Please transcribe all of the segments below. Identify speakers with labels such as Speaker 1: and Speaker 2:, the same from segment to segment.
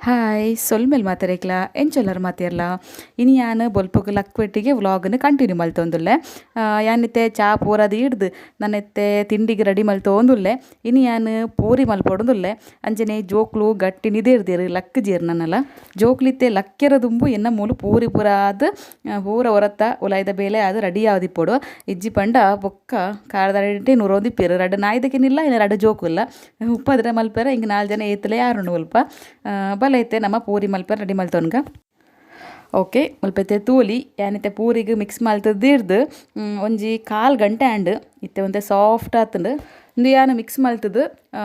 Speaker 1: Hi ಸೊಲ್ಮೆಲ್ ಮಾತೆರೆಗ್ಲ ಎಂಚೊಲ್ಲರ್ ಮಾತೆರ್ಲ ಇನಿ ಯಾನ್ ಬೊಲ್ಪುಗು ಲಕ್ವೆಟ್ಟಿಗೆ ವ್ಲಾಗ್ನ್ ಕಂಟಿನ್ಯೂ ಮಲ್ತೊಂದುಲ್ಲೆ. ಯಾನಿತ್ತೆ ಚಾ ಪೂರ ದೀಡ್ದ್ ನನ್ನೆತ್ತೆ ತಿಂಡಿಗೆ ರೆಡಿ ಮಲ್ತೊಂದುಲ್ಲೆ. ಇನಿ ಯಾನ್ ಪೂರಿ ಮಲ್ಪೊಡುಂದುಲ್ಲೆ. ಅಂಚನೆ ಜೋಕ್ಲು ಗಟ್ಟಿ ನಿದೆರ್ದೆರ್ ಲಕ್ಕ್ಜೆರ್ ನನ್ನಲ ಜೋಕ್ಲಿತ್ತೆ ಲಕ್ಕೆರ ದುಂಬು ಎನ್ನ ಮೂಲು ಪೂರಿ ಪೂರ ಆದ್ ಪೂರ ಒರತ್ತ ಉಲಾಯಿದ ಬೇಲೆ ಆದ್ ರೆಡಿ ಆದಿಪ್ಪೊಡು. ಇಜ್ಜಿ ಪಂಡ ಬೊಕ್ಕ ಕಾರ್ದಡಿಟೆ ನುರೊಂದಿಪ್ಪೆರ್ ರಡ್ಡ್ ನಾಯಿದಕ್ಕೆನಿಲ್ಲ ಇನ್ನ ರಡ್ಡ್ ಜೋಕುಲ್ಲ ಉಪ್ಪದ್ರ ಮಲ್ಪೆರೆ ಇಂಕ್ ನಾಲ್ ಜನ ಏತ್ಲೆ ಯಾರುಂಡು ಮುಲ್ಪ. ಬಲೆ ಇತ್ತೆ ನಮ್ಮ ಪೂರಿ ಮಲ್ಪೆರೆ ರೆಡಿ ಮಲ್ತೊನ್ಗ. ಓಕೆ ಮುಲ್ಪತೆ ತೂಲಿ ಯಾನಿತ್ತೆ ಪೂರಿಗೆ ಮಿಕ್ಸ್ ಮಲ್ತದ್ ದೀಡ್ದ್ ಒಂಜಿ ಕಾಲ್ ಗಂಟೆ ಆಂಡ್ ಇತ್ತೆ ಒಂತೆ ಸಾಫ್ಟ್ ಆತುಂಡು. ಉಂದು ಯಾನ್ ಮಿಕ್ಸ್ ಮಲ್ತದ್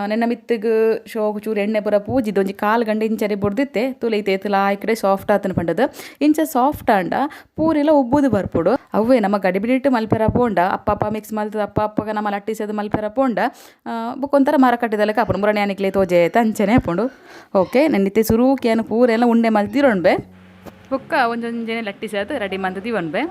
Speaker 1: ನೆನ್ನ ಮಿತ್ತುಗ್ ಶೋಕು ಚೂರು ಎಣ್ಣೆ ಪೂರ ಪೂಜಿದ್ ಒಂಜಿ ಕಾಲ್ ಗಂಟೆ ಇಂಚನೆ ಬುಡ್ದಿತ್ತೆ. ತೂಲೆ ಇತ್ತೆ ಏತ್ ಲಾಯ್ಕಡೆ ಸಾಫ್ಟ್ ಆತುಂಡು ಪಂಡದು. ಇಂಚ ಸಾಫ್ಟ್ ಆಂಡ ಪೂರಿಲ ಉಬ್ಬುದು ಬರ್ಪುಡು. ಅವ್ವೇ ನಮ್ಮ ಗಡಿಬಿಡಿಟ್ ಮಲ್ಪೆರ ಪೋಂಡ ಅಪ್ಪಪ್ಪ ಮಿಕ್ಸ್ ಮಲ್ತದ್ ಅಪ್ಪ ಅಪ್ಪಗ ನಮ್ಮ ಲಟ್ಟಿಸದ್ ಮಲ್ಪೆರ ಪೋಂಡ ಬೊಕ ಒಂಥರ ಮರ ಕಟ್ಟಿದಲೆಕ ಆಪುಂಡು. ಮುರಣಿ ಆನಿಕ್ಲೆ ತೋಜೆ ಅಂಚನೆ ಆಪುಂಡು. ಓಕೆ ನೆನ್ನಿತ್ತೆ ಸುರೂಕ್ ಯಾನ್ ಪೂರ ಎಲ್ಲ ಉಂಡೆ ಮಲ್ತಿರೊಂಬೆ ಬೊಕ್ಕ ಒಂಜೊಂಜನೆ ಲಟ್ಟಿಸಾದ್ ರೆಡಿ ಮಲ್ತ್ ದೀವೊನ್ಬೆ.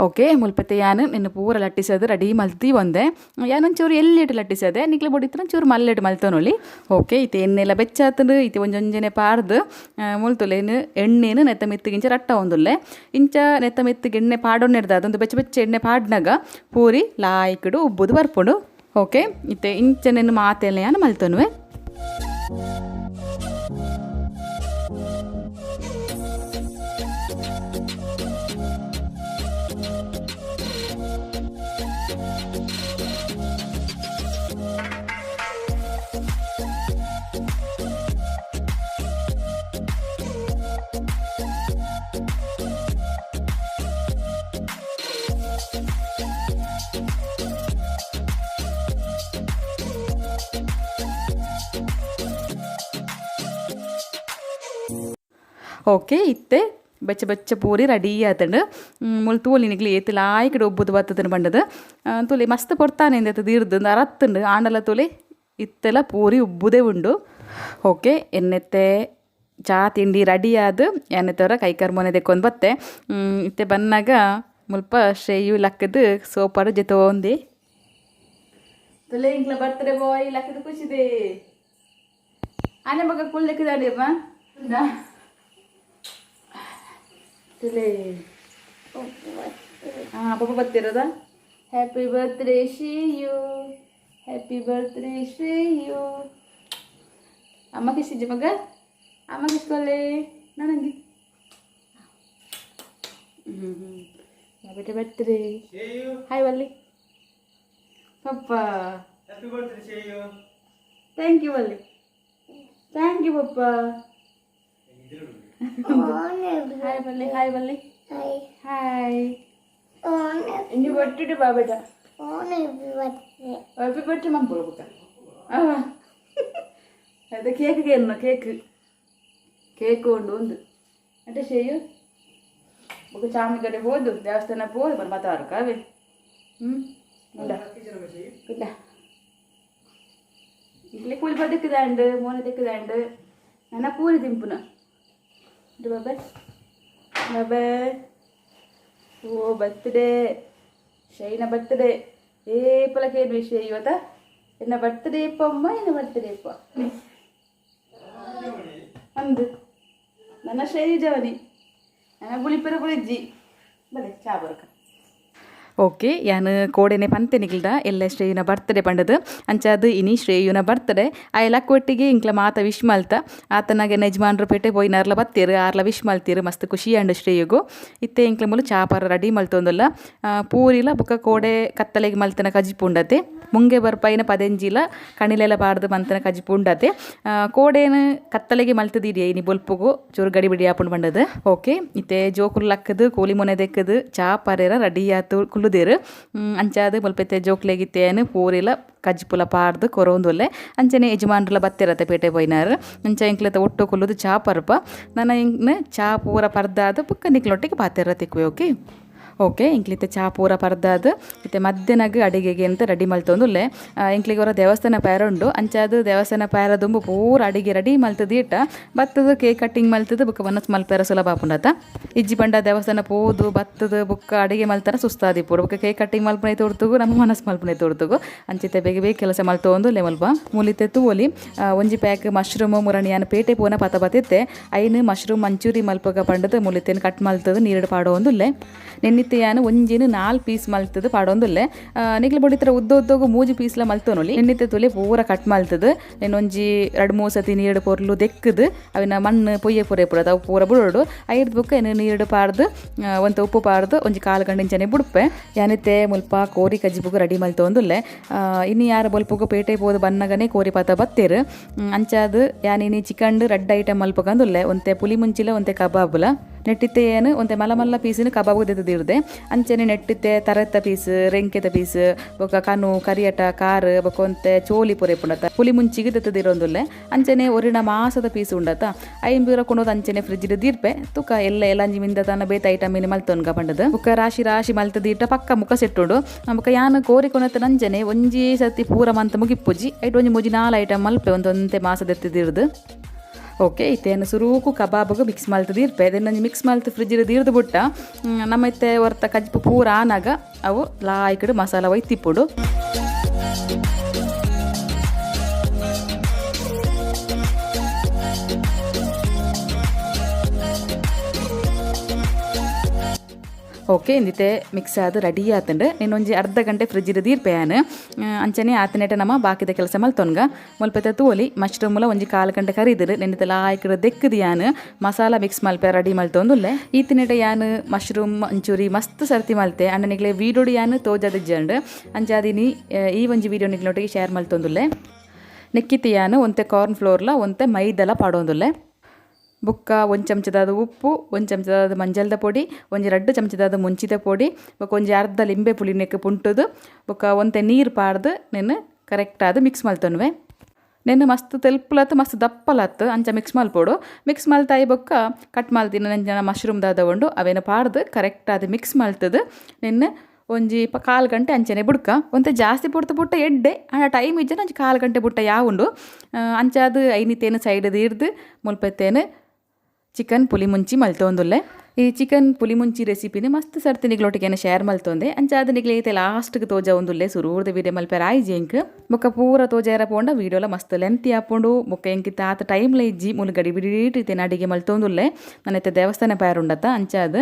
Speaker 1: ಓಕೆ ಮುಲ್ಪತೆ ಯಾನ್ ನಿನ್ನ ಪೂರ ಲಟ್ಟಿಸದ್ ರೆಡಿ ಮಲ್ತಿ ಒಂದೆ. ಯಾನ್ ಒಂಚೂರು ಎಲ್ಲಿಟ್ ಲಟ್ಟಿಸದೆ ನಿಕ್ಲೆ ಬೊಡಿತ್ತಿನ ಒಂಚೂರು ಮಲ್ಲೆಟ್ ಮಲ್ತೊನೊಲಿ. ಓಕೆ ಇತ್ತೆ ಎಣ್ಣೆಲ ಬೆಚ್ಚಾತುಂಡು. ಇತ್ತೆ ಒಂಜೊಂಜನೆ ಪಾಡ್ದ್ ಮುಲ್ತುಲೆನ್ ಎಣ್ಣೆನ್ ನೆತ್ತ ಮಿತ್ತಿಗೆ ಇಂಚ ರಟ್ಟ ಒಂದುಲ್ಲೆ. ಇಂಚ ನೆತ್ತ ಮಿತ್ತಿಗೆ ಎಣ್ಣೆ ಪಾಡೊನ್ನೆಡ್ದ್ ಅದೊಂದು ಬೆಚ್ಚ ಬೆಚ್ಚ ಎಣ್ಣೆ ಪಾಡ್ನಗ ಪೂರಿ ಲಾಯ್ಕುಡು ಉಬ್ಬುದು ಬರ್ಪುಂಡು. ಓಕೆ ಇತ್ತೆ ಇಂಚನೆನ್ ಮಾತೆಲ್ಲ ಯಾನ್ ಮಲ್ತೊನುವೆ. ಓಕೆ ಇತ್ತೆ ಬೆಚ್ಚ ಬೆಚ್ಚ ಪೂರಿ ರೆಡಿ ಆತುಂಡು. ಮುಲ್ ತೂಲಿ ನಿಕ್ಲೆ ಏತ್ ಲಾಯ್ಕಡ್ ಉಬ್ಬುದು ಬತ್ತುದು ಪಂಡದು. ತೂಲಿ ಮಸ್ತ್ ಪೊರ್ತಾನೆ ಇಂದೆತ ದೀರ್ದು ಅರತ್ತುಂಡು. ಆಂಡಲ ತೂಲಿ ಇತ್ತೆಲ ಪೂರಿ ಉಬ್ಬುದೇ ಉಂಡು. ಓಕೆ ಎನ್ನೆತ್ತೆ ಚಾ ತಿಂಡಿ ರೆಡಿ ಆದ್ ಎನ್ನೆತ್ತವರ ಕೈಕಾರ್ ಮೋನೆ ದೆಕ್ಕೊಂದು ಬತ್ತೆ. ಇತ್ತೆ ಬನ್ನಾಗ ಮುಲ್ಪ ಶ್ರೇಯು ಲಕ್ಕದು ಸೋಪಾಡು ಜೆತೊಂದೆ. ತುಲೆ ಇಂಕ್ಲ birthday boy ಲಕ್ಕದು ಖುಷಿದೆ. ಆನೆ ಮಗ ಕುಲ್ ದೆಕ್ಕದಾಡಿರ್ನ ತುಲೆ. ಹಾಂ papa ಬರ್ತಿರೋದಾ? Happy birthday Shreyu, happy birthday Shreyu. ಅಮ್ಮ ಕಿಸಿಜ್ಜಿ ಮಗ, ಅಮ್ಮ ಕಿಸ್ಕೊಳ್ಳಿ ನನಗೆ. ಹ್ಞೂ ಹ್ಞೂ happy birthday. Hi Valli papa.
Speaker 2: Happy birthday Shreyu.
Speaker 1: Thank you Valli, thank you papa. Hi Valli, hi Valli, hi. ಇಂಜಿ ಬಟ್ಟಿಡು ಬಾ ಬೇಟ. ಹ್ಯಾಪಿ ಬರ್ತ್ಡೇ ಮನ್ಪೊಡು ಬೊಕ್ಕ. ಅದು ಕೇಕ್ಗೆ ಏನು ಕೇಕ್ ಕೇಕ್ ಉಂಡು ಒಂದು అంటే ಶ್ರೇಯು. ಬೊಕ್ಕ ಚಾಮಿ ಕಡೆ ಹೋದು ದೇವಸ್ಥಾನ ಪೋದು ಬರ್ ಮಾತಾಡ್ಕ ಅವೇ. ಹ್ಞೂ ಉಂಡ ಇಲ್ಲ ಇಲ್ಲಿ ಕೂಲಿ ಬದುಕುದಾಂಡ್ ಮೋನೆ ತೆಕ್ಕುದಾಂಡ್ ನನ್ನ ಪೂರಿ ತಿಂಪುನ. ಬಾಬೆ ಬಾಬೆ. ಓ ಬರ್ತ್ಡೇ ಶೈನ ಬರ್ತ್ಡೇ ಏಪಲಕೇನು ವಿಷಯ ಇವತ್ತ ಎನ್ನ ಬರ್ತ್ಡೇ ಅಮ್ಮ ಎನ್ನ ಬರ್ತ್ಡೇ ಅಪ್ಪ ಅಂದು ನನ್ನ ಶ್ರೇಯು ಜವನಿ ನನ್ನ ಬುಳಿಪೆರ ಬುಳಿಜ್ಜಿ. ಬಲೆ ಚಾ ಬರಕ. ಓಕೆ ಯಾನ್ ಕೋಡೆನೆ ಪಂತೆನಿಗ್ಲ್ದ ಎಲ್ಲ ಶ್ರೇಯುನ ಬರ್ತ್ಡೇ ಪಂಡದು. ಅಂಚಾದ್ ಇನಿ ಶ್ರೇಯುನ ಬರ್ತ್ಡೇ ಆಯೆ ಲಕ್ಕೊಟ್ಟಿಗೆ ಇಂಕ್ಲ ಮಾತ ವಿಶ್ ಮಲ್ತ. ಆತನಾಗೆ ಯಜಮಾನ್ರು ಪೇಟೆ ಪೋಯಿನಾರ್ಲ ಬತ್ತೆರ್ ಆರ್ಲ ವಿಶ್ ಮಲ್ತೀರು. ಮಸ್ತ್ ಖುಷಿ ಆಂಡ್ ಶ್ರೇಯುಗು. ಇತ್ತೆ ಇಂಕ್ಲ ಮೂಲು ಚಾಪಾರ ರೆಡಿ ಮಲ್ತೊಂದುಲ್ಲ. ಪೂರಿಲ ಬೊಕ್ಕ ಕೋಡೆ ಕತ್ತಲೆಗ್ ಮಲ್ತನ ಕಜಿಪು ಉಂಡತೆ. ಮುಂಗೆ ಬರ್ಪೈನ ಪದೆಂಜಿಲ ಕಣಿಲೆಲ ಪಾಡ್ದ್ ಮಂತನ ಕಜಿಪು ಉಂಡತೆ. ಕೋಡೆನ್ ಕತ್ತಲೆಗೆ ಮಲ್ತದೀರಿ ಇನಿ ಬೊಲ್ಪುಗು ಚೂರು ಗಡಿ ಬಿಡಿ ಆಪುಂಡು ಪಂಡದು. ಓಕೆ ಇತ್ತೆ ಜೋಕುಲು ಲಕ್ಕದು ಕೂಲಿ ಮೊನೆ ದೆಕ್ಕದು ಚಾ ಪರೇರ ರೆಡಿ ಆತು. ಕುಲ್ಲುದೇರು. ಅಂಚಾದ್ ಮುಲ್ಪೆತ್ತೆ ಜೋಕ್ಲೆಗಿತ್ತೇನು ಪೂರಿಲ ಕಜ್ಪುಲ ಪಾಡ್ದು ಕೊರೊಂದುಲ್ಲೆ. ಅಂಚನೆ ಯಜಮಾನ್ರಲ ಬತ್ತೆರತ್ತೆ ಪೇಟೆ ಪೋಯಿನಾರ್. ಅಂಚ ಎಂಕ್ಲೆತ ಒಟ್ಟು ಕುಲ್ಲುದು ಚಾ ಪರ್ಪ. ನನ ಎಂಕ್ನ ಚಾ ಪೂರ ಪರ್ದಾದ್ ಬೊಕ್ಕ ನಿಕ್ಲೊಟ್ಟಿಗೆ ಪಾತೆರ ತಿಕ್ಕುವೆ. ಓಕೆ ಓಕೆ ಎಂಕ್ಲಿತ್ತೆ ಚಾ ಪೂರ ಪರ್ದಾದ್ ಇತ್ತೆ ಮಧ್ಯಾಹ್ನಗ್ ಅಡಿಗೆಗೆ ಅಂತ ರೆಡಿ ಮಲ್ತೊಂದುಲ್ಲೆ. ಎಂಕ್ಲಿಗೆ ಹೊರ ದೇವಸ್ಥಾನ ಪೇರ ಉಂಡು. ಅಂಚಾದ್ ದೇವಸ್ಥಾನ ಪೇರ ದುಂಬು ಪೂರ ಅಡಿಗೆ ರೆಡಿ ಮಲ್ತದ ಇಟ್ಟ ಬತ್ತದ ಕೇಕ್ ಕಟ್ಟಿಂಗ್ ಮಲ್ತದ ಬೊಕ್ಕ ವನಸ್ ಮಲ್ಪೆರ ಸುಲಭ ಆಪುಂಡತ. ಇಜ್ಜಿ ಪಂಡ ದೇವಸ್ಥಾನ ಪೋದು ಬತ್ತದ ಬೊಕ್ಕ ಅಡಿಗೆ ಮಲ್ತರ ಸುಸ್ತಾದಿಪ್ಪುಡು. ಬೊಕ್ಕ ಕೇಕ್ ಕಟ್ಟಿಂಗ್ ಮಲ್ಪುನೆ ತೋರ್ತುಗು ನಮ್ಮ ಮನಸ್ ಮಲ್ಪುನೆ ತೋರ್ತುಗು. ಅಂಚಿತ್ತೆ ಬೇಗ ಬೇಗ ಕೆಲಸ ಮಲ್ತೊಂದುಲ್ಲೆ ಮುಲ್ಪ. ಮೂಲಿತ್ತೆ ತೂವೊಲಿ ಒಂಜಿ ಪ್ಯಾಕ್ ಮಶ್ರೂಮ್ ಮುರಣಿಯಾನ ಪೇಟೆ ಪೋನ ಪತ ಬತ್ತಿತ್ತೆ. ಐನ್ ಮಶ್ರೂಮ್ ಮಂಚೂರಿ ಮಲ್ಪಗ ಪಂಡದ ಮುಲಿತೆನ್ ಕಟ್ ಮಲ್ತದ ನೀರುಡು ಪಾಡೊಂದುಲ್ಲೆ. ನೆನ್ನಿತ್ತೆ ಯಾನ್ ಒಂಜಿನ 4 ಪೀಸ್ ಮಲ್ತದ ಪಾಡೊಂದುಲ್ಲೆ. ನಿಕ್ಲು ಬೊಡಿತರ ಉದ್ದ ಉದ್ದಗು 3 ಪೀಸ್ಲ ಮಲ್ತೊನೊಲಿ. ನೆನ್ನಿತ್ತೆ ತುಲೆ ಪೂರ ಕಟ್ ಮಲ್ತದ ನೆನ್ನೊಂಜಿ 2-3 ಸತಿ ನೀರುಡು ಪೊರ್ಲು ದೆಕ್ಕದು ಅವಿನ ಮಣ್ಣು ಪೊಯ್ಯೆ ಪೂರ ಪೂರ ಅವು ಪೂರ ಬುಡೋಡು. ಐರ್ದ್ ಬೊಕ್ಕ ಎನ್ನು ನೀರುಡು ಪಾಡ್ದು ಒಂತೆ ಉಪ್ಪು ಪಾಡ್ದು ಒಂಜಿ ಕಾಲು ಗಂಟೆ ಬುಡ್ಪೆ. ಯಾನಿತ್ತೆ ಮುಲ್ಪ ಕೋರಿ ಕಜ್ಜಿಪುಗು ರೆಡಿ ಮಲ್ತೊಂದುಲ್ಲೆ. ಇನ್ನು ಯಾರ ಬೊಲ್ಪುಗು ಪೇಟೆ ಪೋದು ಬನ್ನಗನೆ ಕೋರಿ ಪಾತ ಬತ್ತೇರು. ಅಂಚಾದ್ ಯಾನಿನಿ chicken red item ಮಲ್ಪಗಂದುಲ್ಲೆ. ಒಂತೆ ಪುಲಿ ಮುಂಚಿಲ ಒಂತೆ ಕಬಾಬುಲ. ನೆಟ್ಟಿತ್ತೆ ಏನು ಒಂತೆ ಮಲ್ಲ ಮಲ್ಲ ಪೀಸಿನ ಕಬಾಬು ದೆತ್ತದಿರ್ದೆ. ಅಂಚನೆ ನೆಟ್ಟಿತ್ತೆ ತರೆತ್ತ ಪೀಸ್ ರೆಂಕೆದ ಪೀಸ್ ಬೊಕ್ಕ ಕನು ಕರಿಯಟ ಕಾರ್ ಬೊಕ್ಕ ಒಂತೆ ಚೋಲಿ ಪೂರ ಇಪ್ಪುಂಡತ. ಪುಲಿ ಮುಂಚಿಗೆ ದೆತ್ತದಿರೊಂದುಲ್ಲೆ. ಅಂಚನೆ ಒರಿನ ಮಾಸದ ಪೀಸ್ ಉಂಡತ. ಐನ್ ಬೀರ ಕೊನೋದು ಅಂಚನೆ ಫ್ರಿಜ್ ದೀರ್ಪೆ. ತುಕ ಎಲ್ಲ ಎಲ್ಲಂಜಿ ಮಿಂದ ತನ್ನ ಬೇತ ಐಟಮ್ ಮೀನು ಮಲ್ತೊನ್ಗ ಪಂಡದು. ಬೊಕ್ಕ ರಾಶಿ ರಾಶಿ ಮಲ್ತದೀಟ ಪಕ್ಕ ಮುಖ ಸೆಟ್ಟುಂಡು. ಬೊಕ್ಕ ಯಾನ್ ಕೋರಿ ಕೊನತ ನಂಜನೆ ಒಂಜಿ ಸತಿ ಪೂರ ಮಂತ ಮುಗಿಪ್ಪುಜಿ. ಐಟ್ ಒಂಜಿ ಮೂಜಿ 4 ಐಟಮ್ ಮಲ್ಪೆ ಒಂದೊಂತೆ ಮಾಸ ದೆತ್ತದಿರ್ದು. ಓಕೆ ಇತ್ತೇನು ಸುರೂಕು ಕಬಾಬುಗು ಮಿಕ್ಸ್ ಮಲ್ತದೀರ್ಪೆ. ಅದನ್ನೊಂಜಿ ಮಿಕ್ಸ್ ಮಲ್ತು ಫ್ರಿಜ್ ದೀರ್ದು ಬುಟ್ಟ ನಮ್ಮ ಇತ್ತೆ ಒರ್ತ ಕಜ್ಪು ಪೂರ ಆನಾಗ ಅವು ಲಾಯ್ಕಡು ಮಸಾಲ ಒಯ್ತಿಪ್ಪುಡು. ಓಕೆ ಇಂದಿತ್ತೆ ಮಿಕ್ಸ್ ಆದ್ ರೆಡಿ ಆತುಂಡು. ಇನ್ನೊಂಜಿ ಅರ್ಧ ಗಂಟೆ ಫ್ರಿಜ್ ದೀರ್ಪೆ ಯಾನ್. ಅಂಚನೆ ಆತನೇಟ ನಮ್ಮ ಬಾಕಿದ ಕೆಲಸ ಮಲ್ತೊನ್ಗ. ಮುಲ್ಪೆತ್ತ ತೂವೊಲಿ ಮಶ್ರೂಮುಲ ಒಂಜಿ ಕಾಲು ಗಂಟೆ ಕರಿದಿರು. ನೆನ್ನಿತ್ತೆ ಲಾಯ್ಕಡು ದೆಕ್ಕದು ಯಾನ್ ಮಸಾಲ ಮಿಕ್ಸ್ ಮಲ್ಪೆ ರೆಡಿ ಮಲ್ತೊಂದುಲ್ಲೆ. ಈತಿನೆಟ ಯಾನ್ ಮಶ್ರೂಮ್ ಮಂಚೂರಿ ಮಸ್ತ್ ಸರ್ತಿ ಮಲ್ತೆ. ಅಂಡ ನಿಕ್ಲೆ ವೀಡಿಯೋಡು ಯಾನ್ ತೋಜದಿಜ್ಜಂಡು. ಅಂಚಾದಿನಿ ಈ ಒಂಜಿ ವೀಡಿಯೋ ನಿಕ್ಲೊಟ್ಟಿಗೆ ಶೇರ್ ಮಲ್ತೊಂದುಲ್ಲೆ. ನೆಕ್ಕಿತ್ತೆ ಯಾನ್ ಒಂತೆ ಕಾರ್ನ್ ಫ್ಲೋರ್ಲ ಒಂತೆ ಮೈದಲ ಪಾಡೊಂದುಲ್ಲೆ. ಬೊಕ್ಕ ಒಂಜಿ ಚಮಚದಾದ ಉಪ್ಪು, ಒಂಜಿ ಚಮಚದಾದ ಮಂಜಲ್ದ ಪೊಡಿ, ಒಂಜಿ 2 ಚಮಚದಾದ ಮುಂಚಿದ ಪೊಡಿ, ಬೊಕ್ಕ ಒಂಜಿ ಅರ್ಧ ಲಿಂಬೆ ಪುಳಿ ನೆಕ್ ಪುಂಟುದು ಬೊಕ್ಕ ಒಂತೆ ನೀರು ಪಾಡ್ದು ನೆನ್ ಕರೆಕ್ಟಾದ್ ಮಿಕ್ಸ್ ಮಲ್ತೊನ್ವೆ. ನೆನ್ ಮಸ್ತ್ ತೆಲ್ಪುಲತ್ ಮಸ್ತ್ ದಪ್ಪಲತ್ ಅಂಚ ಮಿಕ್ಸ್ ಮಲ್ಪೊಡು. ಮಿಕ್ಸ್ ಮಲ್ತಾಯಿ ಬೊಕ್ಕ ಕಟ್ ಮಲ್ತಿನ ನಂಜನ ಮಶ್ರೂಮ್ ದಾದ ಉಂಡು ಅವೇನು ಪಾಡ್ದು ಕರೆಕ್ಟಾದ್ ಮಿಕ್ಸ್ ಮಲ್ತದು ನೆನ್ ಒಂಜಿ ಕಾಲು ಗಂಟೆ ಅಂಚನೆ ಬುಡ್ಕ. ಒಂತೆ ಜಾಸ್ತಿ ಪೊರ್ತು ಬುಟ್ಟ ಎಡ್ಡೆ ಆಂಡ ಟೈಮ್ ಇಜ್ಜನ ಒಂಜಿ ಕಾಲು ಗಂಟೆ ಬುಟ್ಟ ಯಾವುಂಡು. ಅಂಚಾದ್ ಐನಿತೇನು ಸೈಡ್ ದೀರ್ದು ಮುಲ್ಪೆತ್ತೇನು ಚಿಕನ್ ಪುಲಿ ಮುಂಚಿ ಮಲ್ತೊಂದುಲ್ಲೆ. ಈ ಚಿಕನ್ ಪುಲಿ ಮುಂಚಿ ರೆಸಿಪಿನ ಮಸ್ತ್ ಸರ್ತಿ ನಿಗ್ಲೊಟ್ಟಿಗೆನ ಶೇರ್ ಮಲ್ತೊಂದೆ. ಅಂಚಾದ್ ನಿಗ್ಲೆ ಈತೆ ಲಾಸ್ಟ್ಗೆ ತೋಜ ಒಂದುಲ್ಲೆ ಸುರೂರ್ದ ವೀಡಿಯೋ ಮಲ್ಪೆರ ಆಯ್ಜಿ ಎಂಕ್. ಬೊಕ್ಕ ಪೂರ ತೋಜಾರ ಪೋಂಡ ವೀಡಿಯೋಲ ಮಸ್ತ್ ಲೆಂತಿ ಆಪುಂಡು. ಬೊಕ್ಕ ಎಂಕ್ ಆತ ಟೈಮ್ಲ ಇಜ್ಜಿ ಮೂಲು ಗಡಿ ಬಿಡೀಟ್ ಇತ್ತೆ ಅಡಿಗೆ ಮಲ್ತೊಂದುಲ್ಲೆ. ನನ್ನತ್ತೆ ದೇವಸ್ಥಾನ ಪೇರುಂಡತ್ತ ಅಂಚಾದ್.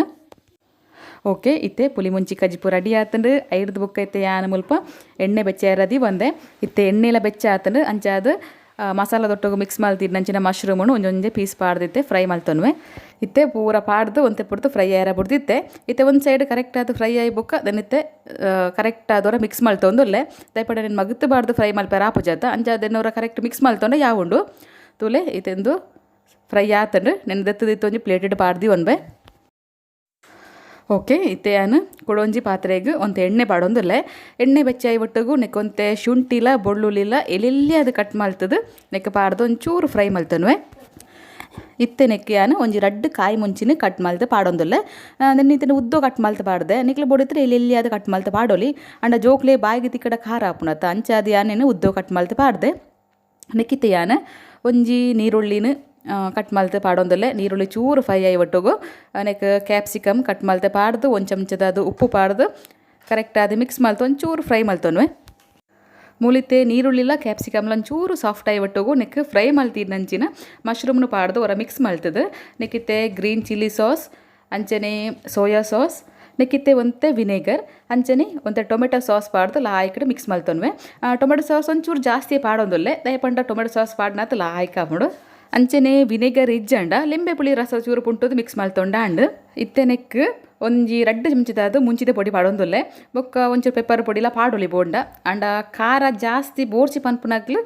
Speaker 1: ಓಕೆ ಇತ್ತೆ ಪುಲಿ ಮುಂಚಿ ಕಜ್ಜಿಪು ರೆಡಿ ಆತಂಡು. ಐರ್ದು ಬೊಕ್ಕ ಇತ್ತೆ ಯಾನ್ ಮುಲ್ಪ ಎಣ್ಣೆ ಬೆಚ್ಚ ಬಂದೆ. ಇತ್ತೆ ಎಣ್ಣೆಲ ಬೆಚ್ಚ ಆತಂಡು. ಅಂಚಾದ್ ಮಸಾಲ ದೊಟ್ಟಗು ಮಿಕ್ಸ್ ಮಲ್ತಿದ್ದು ನಂಚಿನ ಮಶ್ರೂಮನ್ನು ಒಂಜೊಂಜೆ ಪೀಸ್ ಪಾಡ್ದಿತ್ತೆ ಫ್ರೈ ಮಲ್ತೊನ್ವೆ. ಇತ್ತೆ ಪೂರ ಪಾಡ್ದು ಒಂತೆ ಪುಡ್ದು ಫ್ರೈ ಆಯರ ಬುಡ್ದಿತ್ತೆ. ಇತ್ತೆ ಒಂದು ಸೈಡ್ ಕರೆಕ್ಟ್ ಆದ್ ಫ್ರೈ ಆಯಿ ಬೊಕ್ಕ ದನಿತ್ತೆ ಕರೆಕ್ಟ್ ಆದವರ ಮಿಕ್ಸ್ ಮಲ್ತೊಂದುಲ್ಲೆ. ದಯಪಡ ನಿನ್ನ ಮಗುತ್ತು ಬಾರ್ದು ಫ್ರೈ ಮಲ್ಪೆರ ಆಪುಜಾತ. ಅಂಚಾದ್ ಕರೆಕ್ಟ್ ಮಿಕ್ಸ್ ಮಲ್ತೊಂಡೆ ಯಾವುಂಡು. ತೂಲೆ ಇತ್ತೆಂದು ಫ್ರೈ ಆತಂಡು. ನೆನ್ ದೆತ್ತದಿತ್ತು ಒಂಜಿ ಪ್ಲೇಟೆಡ್ ಪಾಡ್ದಿ ಒಂಬೆ. ಓಕೆ ಇತ್ತೆ ಯಾನ್ ಕುಡೊಂಜಿ ಪಾತ್ರೆಗ್ ಒಂತೆ ಎಣ್ಣೆ ಪಾಡೊಂದುಲ್ಲೆ. ಎಣ್ಣೆ ಬೆಚ್ಚಾಯಿ ಒಟ್ಟುಗು ನೆಕ್ಕೊಂತೆ ಶುಂಠಿಲ ಬೊಳ್ಳುಳ್ಳಿಲ ಎಲ್ಲೆಲ್ಲಿ ಅದು ಕಟ್ ಮಲ್ತದು ನೆಕ್ ಪಾಡ್ದು ಒಂಚೂರು ಫ್ರೈ ಮಲ್ತೊನ್ವೆ. ಇತ್ತೆ ನೆಕ್ ಯಾನ್ ಒಂಜಿ ರಡ್ಡ್ ಕಾಯಿ ಮುಂಚಿನ ಕಟ್ ಮಲ್ತ್ ಪಾಡೊಂದುಲ್ಲೆ. ನೆನ್ ಇತ್ತಿನ ಉದ್ದೋ ಕಟ್ ಮಲ್ತ್ ಪಾಡ್ದೆ. ನಿಕ್ಲು ಬೊಡಿತ್ರೆ ಎಲ್ಲೆಲ್ಲಿ ಅದು ಕಟ್ ಮಲ್ತ್ ಪಾಡೊಲಿ. ಅಂಡ ಜೋಕ್ಲೆ ಬಾಯಿಗೆ ತಿಕ್ಕಡ ಖಾರ ಆಪುನತ ಅಂಚಾದ್ ಯಾನ್ ಉದ್ದೋ ಕಟ್ ಮಲ್ತ್ ಪಾಡ್ದೆ. ನೆಕ್ಕಿತ್ತೆ ಯಾನ್ ಒಂಜಿ ನೀರುಳ್ಳಿನ ಕಟ್ ಮಲ್ತ್ ಪಾಡೊಂದುಲ್ಲೆ. ನೀರುಳ್ಳಿ ಚೂರು ಫ್ರೈ ಆಯಿ ಒಟ್ಟುಗು ನೆಕ್ ಕ್ಯಾಪ್ಸಿಕಮ್ ಕಟ್ ಮಲ್ತ್ ಪಾಡ್ದು ಒಂಜಿ ಚಮಚದ ಉಪ್ಪು ಪಾಡ್ದು ಕರೆಕ್ಟ್ ಆದ್ ಮಿಕ್ಸ್ ಮಲ್ತ್ ಒಂಚೂರು ಫ್ರೈ ಮಲ್ತೊನ್ವೆ. ಮೂಲಿತ್ತೆ ನೀರುಳ್ಳಿಲ ಕ್ಯಾಪ್ಸಿಕಮ್ಲ ಒಂಚೂರು ಸಾಫ್ಟ್ ಆಯಿ ಒಟ್ಟುಗು ನೆಕ್ ಫ್ರೈ ಮಲ್ತಿದ್ದು ನಂಚಿನ ಮಶ್ರೂಮ್ನು ಪಾಡ್ದು ಹೊರ ಮಿಕ್ಸ್ ಮಲ್ತದು. ನೆಕ್ಕಿತ್ತೆ green chilli sauce, ಅಂಚನೆ ಸೋಯಾ ಸಾಸ್, ನೆಕ್ಕಿತ್ತೆ ಒಂತೆ ವಿನೇಗರ್, ಅಂಚನೆ ಒಂತೆ ಟೊಮೆಟೊ ಸಾಸ್ ಪಾಡ್ದು ಲಾಯ್ಕಡ್ ಮಿಕ್ಸ್ ಮಲ್ತೊನ್ವೆ. ಟೊಮೆಟೊ ಸಾಸ್ ಒಂಚೂರು ಜಾಸ್ತಿ ಪಾಡೊಂದುಲ್ಲೆ. ದಯಪಂಡ ಟೊಮೆಟೊ ಸಾಸ್ ಪಾಡ್ನಾತ್ ಲಾಯ್ಕ್ ಆಪುಂಡು. ಅಂಚನೆ ವಿನೆಗರ್ ಇಜ್ಜಂಡ ಲಿಂಬೆ ಪುಳಿ ರಸ ಚೂರು ಪುಂಟುದು ಮಿಕ್ಸ್ ಮಲ್ತೊಂಡ ಅಂಡ್ ಇತ್ತೆ ನೆಕ್ ಒಂಜಿ ರಡ್ಡ್ ಚಮಚದಾದ್ ಮುಂಚಿದ ಪೊಡಿ ಪಾಡೊಂದುಲ್ಲೆ. ಬೊಕ್ಕ ಒಂಚೂರು ಪೆಪ್ಪರ್ ಪೊಡಿಲ ಪಾಡೊಲಿ ಬೋಂಡ. ಆಂಡ ಖಾರ ಜಾಸ್ತಿ ಬೋಡ್ಚಿ ಪನ್ಪುನಕ್ಲ್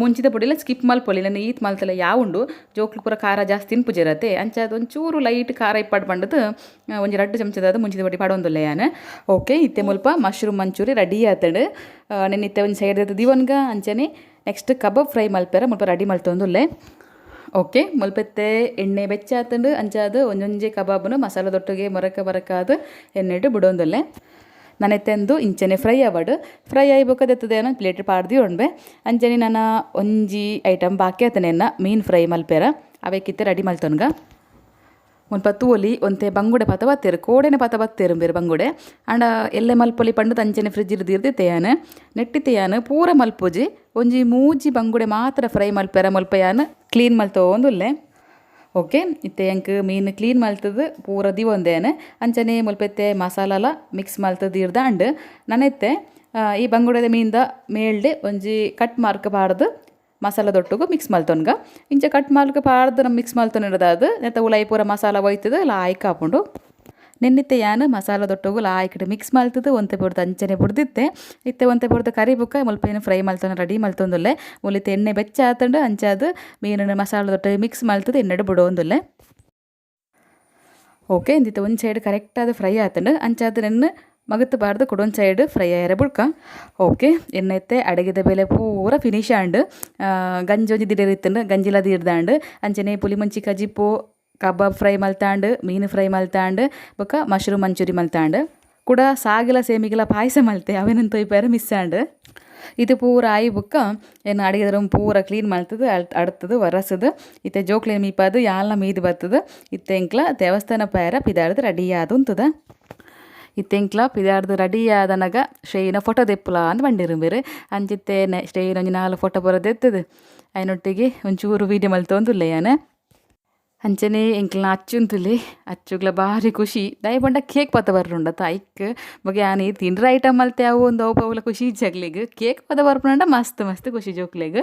Speaker 1: ಮುಂಚಿದ ಪೊಡಿಲ ಸ್ಕಿಪ್ ಮಲ್ಪೊಲಿ. ನೆನ್ ಈತ್ ಮಲ್ತಲ ಯಾವುಂಡು, ಜೋಕ್ಲು ಪೂರ ಖಾರ ಜಾಸ್ತಿ ತಿನ್ಪುಜೆರತೆ, ಅಂಚಾದ್ ಒಂಚೂರು ಲೈಟ್ ಖಾರ ಇಪ್ಪಡ್ ಪಂಡುದು ಒಂಜಿ ರಡ್ಡ್ ಚಮಚದಾದ್ ಮುಂಚಿದ ಪೊಡಿ ಪಾಡೊಂದುಲ್ಲೆ ಯಾನ್. ಓಕೆ, ಇತ್ತೆ ಮುಲ್ಪ ಮಶ್ರೂಮ್ ಮಂಚೂರಿ ರೆಡಿ ಆತುಂಡು. ನೆನ್ ಇತ್ತೆ ಒಂಜಿ ಸೈಡ್ ದೀವೊನ್ಗ. ಅಂಚನೆ ನೆಕ್ಸ್ಟ್ ಕಬಾಬ್ ಫ್ರೈ ಮಲ್ಪೆರೆ ಮುಲ್ಪ ರೆಡಿ ಮಲ್ತೊಂದುಲ್ಲೆ. ಓಕೆ, ಮುಲ್ಪೆತ್ತೆ ಎಣ್ಣೆ ಬೆಚ್ಚ ಆತುಂಡು. ಅಂಚಾದ್ ಒಂಜೊಂಜಿ ಕಬಾಬ್ನು ಮಸಾಲದೊಟ್ಟಿಗೆ ಮೊರಕ ಮೊರಕಾದ್ ಎಣ್ಣೆಡ್ ಬುಡೊಂದುಲ್ಲೆ. ನನೆತ್ತೆಂದು ಇಂಚನೆ ಫ್ರೈ ಆವಡ್. ಫ್ರೈ ಆಯಿ ಬೊಕ್ಕ ದೆತ್ತುದು ಪ್ಲೇಟ್ ಪಾಡ್ದಿ ಉಂಡ್ಬೆ. ಅಂಚನೆ ನನ ಒಂಜಿ ಐಟಮ್ ಬಾಕಿ ಆತನೆನ್ನ ಮೀನ್ ಫ್ರೈ ಮಲ್ಪೆರ ಅವೆಕ್ಕಿತ್ತೆ ರೆಡಿ ಮಲ್ತೊನ್ಗ. ಮುಲ್ಪ ತೂವೊಲಿ, ಒಂತೆ ಬಂಗುಡೆ ಪತ ಬತ್ತೆರ್, ಕೋಡೆನೆ ಪತ ಬತ್ತೆರ್ ಬೇರೆ ಬಂಗುಡೆ. ಆಂಡ ಎಲ್ಲೆ ಮಲ್ಪೊಲಿ ಪಂಡುದು ಅಂಚನೆ ಫ್ರಿಜ್ಡ್ ದೀರ್ದಿತ್ತೆ ಯಾನ್. ನೆಟ್ಟಿತ್ತೆ ಯಾನ್ ಪೂರ ಮಲ್ಪುಜಿ, ಒಂಜಿ ಮೂಜಿ ಬಂಗುಡೆ ಮಾತ್ರ ಫ್ರೈ ಮಲ್ಪೆರ ಮುಲ್ಪ ಯಾನ್ ಕ್ಲೀನ್ ಮಲ್ತೊಂದುಲ್ಲೆ. ಓಕೆ, ಇತ್ತೆ ಎಂಕ್ ಮೀನ್ ಕ್ಲೀನ್ ಮಲ್ತುದು ಪೂರ ದೀವೊಂದೇನೆ. ಅಂಚನೆ ಮುಲ್ಪ ಇತ್ತೆ ಮಸಾಲಲ ಮಿಕ್ಸ್ ಮಲ್ತುದು ದೀರ್ದಾಂಡ್. ನನ ಇತ್ತೆ ಈ ಬಂಗುಡೆದ ಮೀನ್ದ ಮೇಲ್ಡೆ ಒಂಜಿ ಕಟ್ ಮಾರ್ಕ್ ಪಾಡ್ದು ಮಸಾಲದೊಟ್ಟುಗು ಮಿಕ್ಸ್ ಮಲ್ತೊನ್ಗ. ಇಂಚ ಕಟ್ ಮಾರ್ಕ್ ಪಾಡ್ದು ನಮ ಮಿಕ್ಸ್ ಮಲ್ತೊನಿಡದಾದ್ ನೆತ್ತ ಉಲಾಯಿ ಪೂರ ಮಸಾಲ ಒಯ್ತುದು ಲಾಯ್ಕ್ ಆಪುಂಡು. ನೆನ್ನಿತ್ತೆ ಯಾನ್ ಮಸಾಲದೊಟ್ಟುಗು ಲಾಯ್ಕ್ಡ್ ಮಿಕ್ಸ್ ಮಲ್ತುದು ಒಂತೆ ಪೊರ್ತು ಅಂಚನೆ ಬುಡ್ದಿತ್ತೆ. ಇತ್ತೆ ಒಂತೆ ಪೊರ್ತು ಕರಿ ಬೊಕ್ಕ ಮುಲ್ಪ ಏನು ಫ್ರೈ ಮಲ್ತೊಂದು ರೆಡಿ ಮಲ್ತೊಂದುಲ್ಲೆ. ಮುಲಿತ್ತೆ ಎಣ್ಣೆ ಬೆಚ್ಚ ಆತುಂಡು. ಅಂಚಾದ್ ಮೀನುನು ಮಸಾಲದೊಟ್ಟಿಗೆ ಮಿಕ್ಸ್ ಮಲ್ತುದು ಎಣ್ಣೆಡ್ ಬುಡೊಂದುಲ್ಲೆ. ಓಕೆ, ಇಂದಿತ್ತೆ ಒಂಜಿ ಸೈಡ್ ಕರೆಕ್ಟ್ ಆದ್ ಫ್ರೈ ಆತುಂಡು. ಅಂಚಾದ್ ನೆನ್ನ್ ಮಗತ್ ಪಾಡ್ದು ಕುಡೊಂಜಿ ಸೈಡ್ ಫ್ರೈ ಆಯೆರೆ ಬುಡ್ಕ. ಓಕೆ, ಎಣ್ಣೆತ್ತೆ ಅಡಿಗೆದ ಬೇಲೆ ಪೂರ ಫಿನಿಶ್ ಆಂಡ್. ಗಂಜಿ ಒಂಜಿ ದಿಡೀರ್ ಇತ್ತುಂಡು, ಗಂಜಿಲ ದೀರ್ದಾಂಡ್. ಅಂಚನೆ ಪುಲಿ ಮುಂಚಿ ಕಜಿಪು, ಕಬಾಬ್ ಫ್ರೈ ಮಲ್ತಾಂಡ್, ಮೀನು ಫ್ರೈ ಮಲ್ತಾಂಡ್, ಬೊಕ್ಕ ಮಶ್ರೂಮ್ ಮಂಚೂರಿ ಮಲ್ತಾಂಡ್. ಕುಡ ಸಾಗಲ ಸೇಮಿಗೆಲ ಪಾಯಸ ಮಲ್ತೆ, ಅವೆನಂತ ತೊಯ್ಪೆರೆ ಮಿಸ್ ಆಂಡ್. ಇದು ಪೂರ ಆಯಿ ಬೊಕ್ಕ ಎನ್ನ ಅಡಿಗೆದ ರೂಮ್ ಪೂರ ಕ್ಲೀನ್ ಮಲ್ತುದು ಅಡ್ತುದು ಒರಸುದು ಇತ್ತೆ ಜೋಕ್ಲೆನ್ ಮೀಪಾದ್ ಯಾಲ್ನ ಮೀದ್ ಬತ್ತುದು ಇತ್ತೆ ಎಂಕ್ಲ ದೇವಸ್ಥಾನ ಪೋಯೆರೆ ಪಿದಾಡ್ದ್ ರೆಡಿ ಆದ್ ಉಂತುದ. ಇತ್ತೆ ಎಂಕ್ಲ ಪಿದಾಡ್ದ್ ರೆಡಿ ಆದನಗ ಶ್ರೇಯಿನ ಫೋಟೋ ದೆಪ್ಪುಲ ಅಂದ್ ಪಂಡೆರ್. ಅಂಚಿತ್ತೆ ಶ್ರೇಯಿನ ಒಂಜಿ ನಾಲ್ ಫೋಟೋ ಪೂರ ದೆತ್ತುದು ಐನೊಟ್ಟಿಗೆ ಒಂಚೂರು ವೀಡಿಯೋ ಮಲ್ತೊಂದುಲ್ಲೆ ಯಾನ್. ಅಂಚನೆ ಎಂಕ್ಲ್ನ ಅಚ್ಚುಂತುಲೆ, ಅಚ್ಚುಗ್ಲ ಬಾರಿ ಖುಷಿ ದಾಯೆ ಪಂಡ ಕೇಕ್ ಪತ ಬರ್ಪುಂಡತ ಐಕ್. ಬೊಕ ಯಾನ್ ಈ ತಿಂಡ್ರ ಐಟಮ್ ಮಲ್ತೆ ಅವು ಒಂದು ಅವು ಅವುಲ ಖುಷಿ ಇಜ್ಜಿ ಅಕ್ಲೆಗ್. ಕೇಕ್ ಪತ ಬರ್ಪುಂಡ ಮಸ್ತ್ ಮಸ್ತ್ ಖುಷಿ ಜೋಕ್ಲೆಗ್.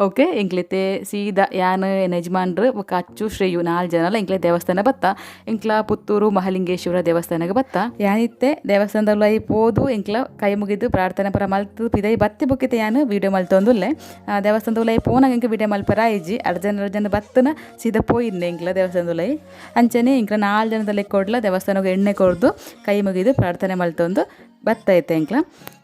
Speaker 1: ಓಕೆ, ಎಂಕ್ಲಿತ್ತೆ ಸೀದಾ ಯಾನ್ ಎನ್ನ ಯಜಮಾನ್ರು ಬೊಕ ಅಚ್ಚು ಶ್ರೇಯು ನಾಲ್ ಜನಲ ಎಂಕ್ಲೆ ದೇವಸ್ಥಾನ ಬತ್ತ. ಎಂಕ್ಲ ಪುತ್ತೂರು ಮಹಾಲಿಂಗೇಶ್ವರ ದೇವಸ್ಥಾನಗ್ ಬತ್ತ. ಯಾನಿತ್ತೆ ದೇವಸ್ಥಾನದ ಉಲಾಯಿ ಪೋದು ಎಂಕ್ಲ ಕೈ ಮುಗಿದು ಪ್ರಾರ್ಥನೆ ಪೂರ ಮಲ್ತ್ ಪಿದಯಿ ಬತ್ತಿ ಬೊಕ್ಕಿತ್ತೆ ಯಾನ್ ವೀಡಿಯೋ ಮಲ್ತೊಂದುಲ್ಲೆ. ದೇವಸ್ಥಾನದ ಉಲಾಯಿ ಪೋನಗ ಎಂಕ್ ವೀಡಿಯೋ ಮಲ್ಪೆರೆ ಆಯಿಜಿ. ಅರ್ಜೆಂಟ್ ಅರ್ಜೆಂಟ್ ಬತ್ತನ ಸೀದಾ ಪೋಯಿನ್ನೆ ಎಂಕ್ಲ ದೇವಸ್ಥಾನದ ಉಲಾಯಿ. ಅಂಚನೆ ಎಂಕ್ಲ ನಾಲ್ ಜನದ ಲೆಕ್ಕೊಡ್ಲ ದೇವಸ್ಥಾನಗ್ ಎಣ್ಣೆ ಕೊರ್ದು ಕೈ ಮುಗಿದು ಪ್ರಾರ್ಥನೆ ಮಲ್ತೊಂದು ಬತ್ತೈತೆ ಎಂಕ್ಲ.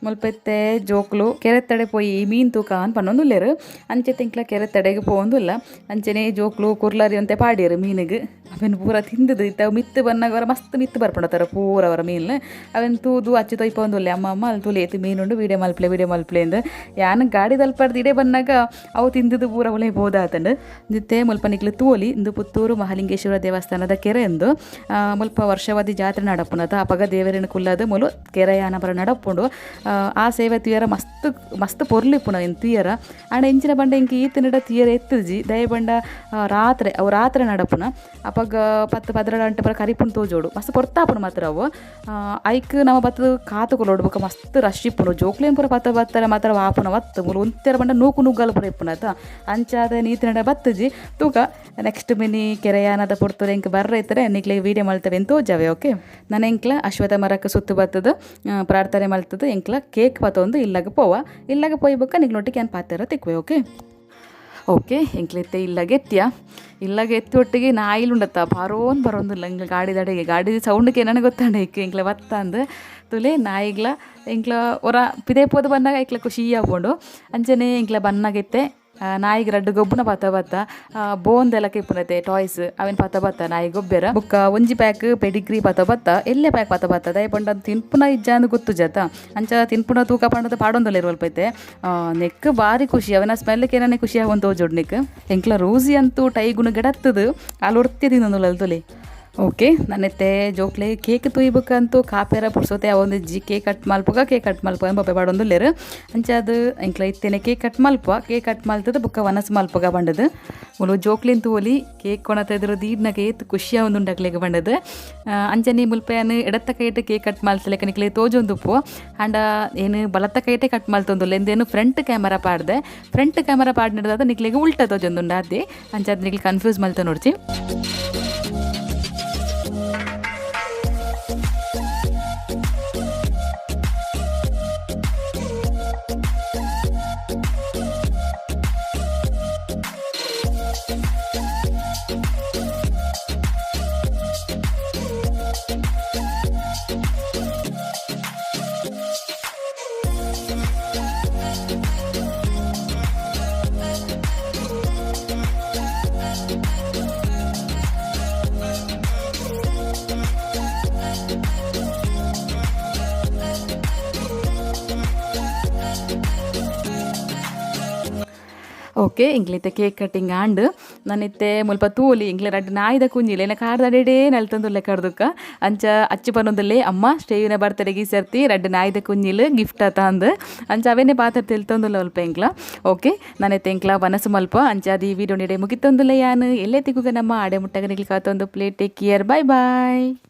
Speaker 1: ಮುಲ್ಪ ಇತ್ತೆ ಜೋಕ್ಲು ಕೆರೆತ್ತಡೆ ಪೋಯಿ ಮೀನ್ ತೂಕ ಅಂದ್ ಪನೊಂದುಲ್ಲೆರ್. ಅಂಚೆತೆ ಎಂಕ್ಲ ಕೆರೆತ್ತಡೆಗ್ ಪೋವೊಂದುಲ್ಲ. ಅಂಚನೆ ಜೋಕ್ಲು ಕುರ್ಲರಿ ಒಂತೆ ಪಾಡ್ಯೆರ್ ಮೀನುಗ್. ಅವೆನ್ ಪೂರ ತಿಂದುದು ಇತ್ತೆ ಅವು ಮಿತ್ತ್ ಬನ್ನಗ ವರ ಮಸ್ತ್ ಮಿತ್ತ್ ಬರ್ಪುಂಡತ್ತರ ಪೂರ ಅವರ ಮೀನ್. ಅವೆನ್ ತೂದು ಅಚ್ಚು ತೊಯ್ಪೊಂದುಲ್ಲೆ, ಅಮ್ಮ ಅಮ್ಮ ಅಲ್ ತೂಲೆ ಏತ್ ಮೀನುಂಡು, ವೀಡಿಯೋ ಮಲ್ಪಲೆ ವೀಡಿಯೋ ಮಲ್ಪಲೆ ಅಂದ್. ಯಾನ್ ಗಾಡಿದಲ್ಪರ್ದ್ ಇಡೆ ಬನ್ನಗ ಅವು ತಿಂದುದು ಪೂರ ಉಲಾಯಿ ಪೋದಾತುಂಡು. ಇತ್ತೆ ಮುಲ್ಪ ನಿಕ್ಲು ತೂವೊಲಿ, ಇಂದು ಪುತ್ತೂರು ಮಹಾಲಿಂಗೇಶ್ವರ ದೇವಸ್ಥಾನದ ಕೆರೆ ಇಂದು. ಮುಲ್ಪ ವರ್ಷಾವಧಿ ಜಾತ್ರೆ ನಡಪುನತ ಅಪಗ ದೇವೆರೆನ್ ಕುಲ್ಲದು ಮೂಲು ಕೆರೆಯಾನ ಪೂರ ನಡಪುಂಡು. ಆ ಸೇವೆ ತೂಯರ ಮಸ್ತ್ ಮಸ್ತ್ ಪೊರ್ಲು ಇಪ್ಪುಂಡು ಅವೆನ್ ತೂಯರ. ಆಂಡ ಎಂಚಿನ ಪಂಡ ಎಂಕ್ ಈತ್ ನಡ ತೂಯರ ಎತ್ತುಜಿ. ದಾಯೆ ಪಂಡ ರಾತ್ರೆ ಅವು ರಾತ್ರೆ ನಡಪುನ. ಅಪಗ 10 12 ಗಂಟೆ ಪೂರ ಕರಿಪುಂಡು ತೋಜೋಡು, ಮಸ್ತ್ ಪೊರ್ತಾಪುಂಡು ಮಾತ್ರ ಅವು. ಐಕ್ ನಮ ಬತ್ತುದು ಕಾತ್ ಕುಲ್ಲೊಡು. ಬೊಕ ಮಸ್ತ್ ರಶ್ ಇಪ್ಪುಂಡು. ಜೋಕ್ಲೆನ್ ಪೂರ ಪತ್ತ ಬತ್ತರ ಮಾತ್ರ ಆಪುನ ವತ್ತ್ ಮೂಲು ಉಂತೆರ ಪಂಡ ನೂಕು ನುಗ್ಗಲು ಪೂರ ಇಪ್ಪುನತ. ಅಂಚಾದ್ ಈತ್ ನಡ ಬತ್ತುಜಿ. ತೂಕ ನೆಕ್ಸ್ಟ್ ಮಿನಿ ಕೆರೆಯಾನದ ಪೊರ್ತುಡು ಎಂಕ್ ಬರ್ರೆ ಇತ್ತರೆ ನಿಕ್ಲೆಗ್ ವೀಡಿಯೋ ಮಲ್ತವೆ ತೋಜಾವೆ. ಓಕೆ, ನನ ಎಂಕ್ಲ ಅಶ್ವತ್ಥ ಮರಕ್ ಸುತ್ತು ಬತ್ತುದು ಪ್ರಾರ್ಥನೆ ಮಲ್ತುದು ಎಂಕ್ಲ ಕೇಕ್ ಪತೊಂದು ಇಲ್ಲಗ್ ಪೋವ. ಇಲ್ಲಗ್ ಪೋಯಿ ಬೊಕ್ಕ ನಿಕ್ಲೊಟ್ಟಿಗೆ ಯಾನ್ ಪಾತೆರ ತಿಕ್ಕುವೆ. ಓಕೆ ಓಕೆ, ಎಂಕ್ಲಿತ್ತೆ ಇಲ್ಲಗ್ ಎತ್ತಿಯ. ಇಲ್ಲಗ್ ಎತ್ತಿ ಒಟ್ಟಿಗೆ ನಾಯಿಲು ಉಂಡತ್ತ ಬಾರೋನ್ ಬರೋಂದುಲ್ಲ ಎಂಕ್ಲ ಗಾಡಿದಡೆಗೆ. ಗಾಡಿ ಸೌಂಡ್ ಕೇನನೆ ಗೊತ್ತಾಂಡ ಇಕ್ ಎಂಕ್ಲ ಬತ್ತಂದ್. ತುಲೆ ನಾಯಿಗ್ಲ ಎಂಕ್ಲ ಒರ ಪಿದೈ ಪೋದು ಬನ್ನಗ ಐಕ್ಲ ಖುಷಿ ಆಪುಂಡು. ಅಂಚನೆ ಎಂಕ್ಲ ಬನ್ನಗ ಇತ್ತೆ ನಾಯಿಗ್ ರಡ್ಡ್ ಗೊಬ್ಬುನ ಪತ ಬತ್ತ. ಬೋನ್ ದೆಲಕ ಇಪ್ಪುನತೆ ಟಾಯ್ಸ್ ಅವೆನ್ ಪತ ಬತ್ತ ನಾಯಿ ಗೊಬ್ಬೆರ. ಬೊಕ್ಕ ಒಂಜಿ ಪ್ಯಾಕ್ ಪೆಡಿಗ್ರಿ ಪತ ಬತ್ತ, ಎಲ್ಲೆ ಪ್ಯಾಕ್ ಪತ ಬತ್ತ. ದಾಯೆ ಪಂಡ ತಿನ್ಪುನ ಇಜ್ಜಾಂದ್ ಗೊತ್ತುಜತ. ಅಂಚ ತಿನ್ಪುನ ತೂಕ ಪಂಡದ ಪಾಡೊಂದುಲ್ಲೆರ್ ಅಲ್ಪ ಇತ್ತೆ. ನೆಕ್ಕ್ ಬಾರಿ ಖುಷಿ, ಅವನ ಸ್ಮೆಲ್ ಕೇನನೆ ಖುಷಿ ಆವೊಂದು ತೋಜೊಡು ನೆಕ್. ಎಂಕ್ಲ ರೋಸಿ ಅಂತೂ ಟೈಗುನು ಗೆಡತ್ತದು ಆಲ್ ಒರ್ತಿ ತಿನ್ನೊಂದುಲ್ಲಲ್ ತುಲೆ. ಓಕೆ, ನನ್ನೆತ್ತೆ ಜೋಕ್ಲೆ ಕೇಕ್ ತೂಯ್ಬೇಕಂತೂ ಕಾಪೇರ ಪುರ್ಸೋತೆ ಅವೊಂದು ಕೇಕ್ ಕಟ್ ಮಲ್ಪುಗ, ಕೇಕ್ ಕಟ್ ಮಲ್ಪುಗ ಬೊಬ್ಬೆ ಪಾಡೊಂದುಲ್ಲೆರ್. ಅಂಚಾದ್ ಎಂಕ್ಲ ಇತ್ತೆನೆ ಕೇಕ್ ಕಟ್ ಮಲ್ಪುವ, ಕೇಕ್ ಕಟ್ ಮಲ್ತದ ಬೊಕ್ಕ ವನಸ್ ಮಲ್ಪುಗ ಪಂಡದು. ಮೂಲು ಜೋಕ್ಲೆನ್ ತೂವೊಲಿ, ಕೇಕ್ ಕೊನತ ಎದುರು ದೀಡ್ನಗ ಏತ್ ಖುಷಿ ಆವೊಂದುಂಡು ಅಕ್ಲೆಗ್ ಪಂಡದು. ಅಂಚನೆ ಮುಲ್ಪ ಯಾನ್ ಎಡತ್ತ ಕೈಟ್ ಕೇಕ್ ಕಟ್ ಮಲ್ತಲೆಕ ನಿಕ್ಲೆಗ್ ತೋಜೊಂದುಪ್ಪು. ಆಂಡ ಏನು ಬಲತ್ತ ಕೈಟೆ ಕಟ್ ಮಲ್ತೊಂದುಲ್ಲೆ. ಇಂದೇನು ಫ್ರಂಟ್ ಕ್ಯಾಮರಾ ಪಾಡ್ದೆ. ಫ್ರಂಟ್ ಕ್ಯಾಮರಾ ಪಾಡ್ನೆಡ್ದಾದ್ ನಿಕ್ಲೆಗ್ ಉಲ್ಟ ತೋಜೊಂದುಂಡು ಆತೆ. ಅಂಚಾದ್ ನಿಕ್ಲ್ ಕನ್ಫ್ಯೂಸ್ ಮಲ್ತೊನೊಡ್ಚಿ. ಓಕೆ, ಇಂಕ್ಲಿತ್ತೆ ಕೇಕ್ ಕಟ್ಟಿಂಗ್ ಆಂಡ್. ನನ್ನಿತ್ತೆ ಮುಲ್ಪ ತೂಲಿ, ಇಂಕ್ಲೆ ರಡ್ಡ್ ನಾಯಿದ ಕುಂಜಿಲ್ ಎನ್ನ ಕಾರ್ದಡೆಡೇ ನಲ್ತೊಂದುಲ್ಲೆ ಕರ್ದುಕ. ಅಂಚ ಅಚ್ಚು ಪನೊಂದುಲ್ಲೆ, ಅಮ್ಮ ಶ್ರೇಯುನ ಬರ್ತಡೆಗ್ ಈ ಸರ್ತಿ ರಡ್ಡ್ ನಾಯಿದ ಕುಂಜಿಲ್ ಗಿಫ್ಟ್ ಆತ ಅಂದ್. ಅಂಚ ಅವೇನೆ ಪಾತೆರ್ ತೆಲ್ತೊಂದುಲ್ಲ ಅಲ್ಪ ಎಂಕ್ಲ. ಓಕೆ, ನನ್ನೆತ್ತೆ ಎಂಕ್ಲ ವನಸು ಮಲ್ಪ. ಅಂಚ ಈ ವೀಡಿಯೋ ನಿಡೆ ಮುಗಿತೊಂದುಲ್ಲೆ ಯಾನ್. ಎಲ್ಲೆ ತಿಕ್ಕುಗ ನಮ್ಮ ಆಡೆ ಮುಟ್ಟಗ ನಿಕ್ಲ್ ಕಾತೊಂದು play. Take care, bye bye.